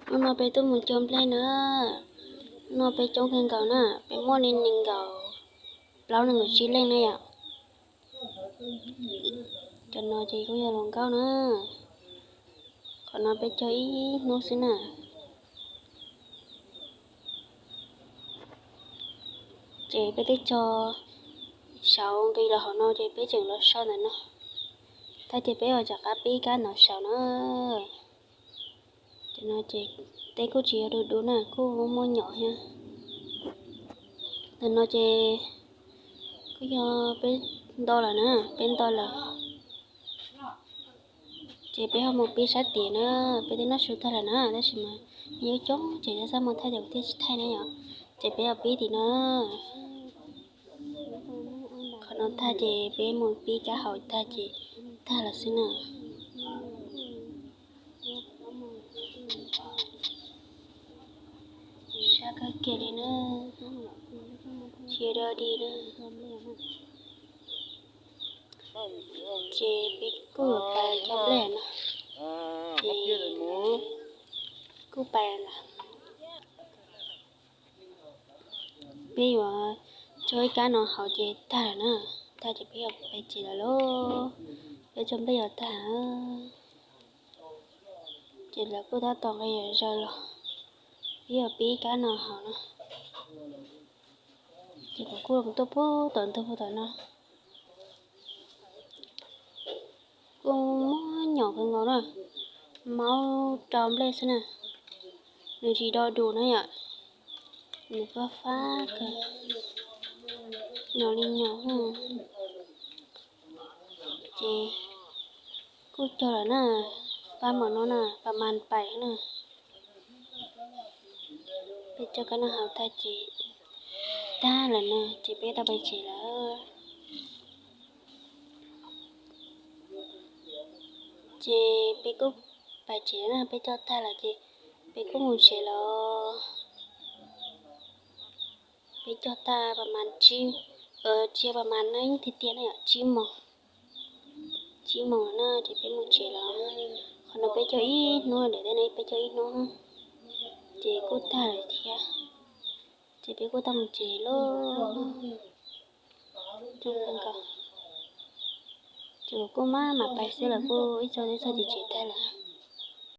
Hnub no peb tuaj mus cog nplej na. Hnub no peb coob kawg nkaus na, peb muaj li nees nkaum plaub nees nkaum tsib leej na yom. Cov no ces kuj yog hluas nkauj na. Qhov no peb cog ib hnub xwb na. Ces peb twb cog saud nqis los hauv no ces peb tseem los so ntawm no. Tag ces peb yuav rov qab pib kab no saud na. Cov no ces teb kuj tsis yog dub dub na, kuj muaj muaj nyom thiab. Ntawm no ces kuj yog peb nto lawm na, peb nto lawm. Ces peb ho mus pib sab tid na, peb twb noj su tag lawm na, tab sis mas nws yuav coob ces txaj muag thaij ces kuv thiaj tsis thaij na yom. Ces peb ho pib tim no. Qhov no tag ces peb mus pib kab hauv tag ces tag lawm xwb na. Sab kawg kiag li na, tsis dog dig na. Ces peb kuj yuav pais cog nplej no, ces kuj pais lawm. Peb yuav cog ib kab no hauv ces tag lawm na, tag ces peb yuav pais tsev lawm lauj. Peb cog nplej yuav tag, ces lawv kuj tab tom nqis zaws los, peb yuav pib ib kab no hauv na. Ces kuv kuj tuaj pub tom ntug pub tom no. Kuj muaj nyom kawg nkaus na, maub rau nplej xwb na, nws tsis dog dus na yom, nws fab fab kawg, nyom li nyom. Ces kuj cog lawm na, fab mam no na, pas mas pais na. Peb cog kab no hauv tag ces tag lawm na, ces peb tau pais tsev lawm. Ces peb kuj pais tsev na, peb cog tag lawm ces peb kuj mus tsev lawm. Peb cog tag pas mas tsib, tsis yog pas mas na, tiag tiag na yom, tsib moos, tsib moos lawm na ces peb mus tsev lawm. Qhov no peb cog ib hnub, daim teb no peb cog ib hnub, ces kuj tag lawm thiab. Ces peb kuj tau mus tsev lauj. Ces kuv kuj maj mam pais xwb lawm, kuj ib txog twb txog tim tsev tag lawm.